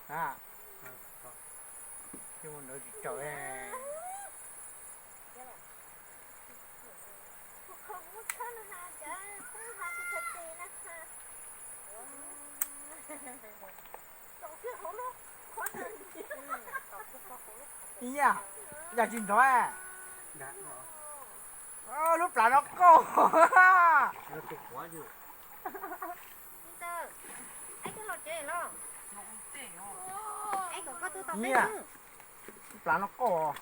A, mus ntawd tsis tsaus. Ib yam, yam tsis nrov. Lub plab no qoj. Ib yam, lub plab no qoj.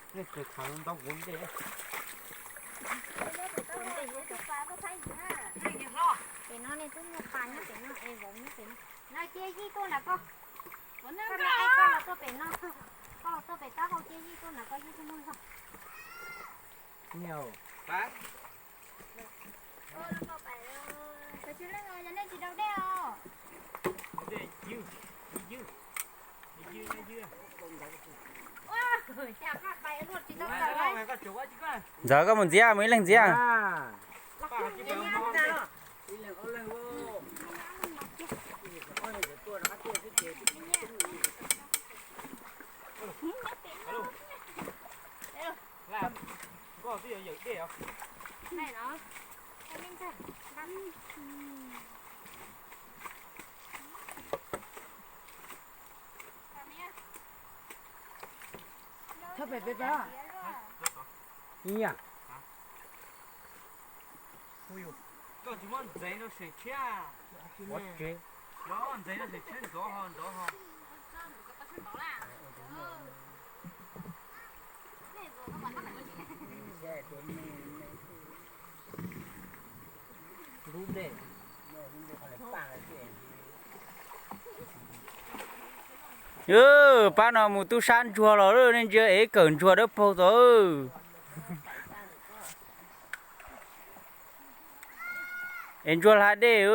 Pem no nej twb muaj pas nyob pem no es vauv nyob pem no. No cia yij tuaj nram ko. Koj los tuaj pem no, koj los tuaj pem taub hau cia yij tuaj nram ko yij tuaj muag zog. Ntxawm, koj mus ntxias, mus ib leeg ntxias. Ib yam. Koj tsis muab ntxeev rau seem tshiab. Ntxeev rau seem tshiab ntxov ho ntxov ho. Pab no mus tub sab ntsuag los nej ntsia es kawm ntsuag dawb paug tod. Es ntsuag hla dej.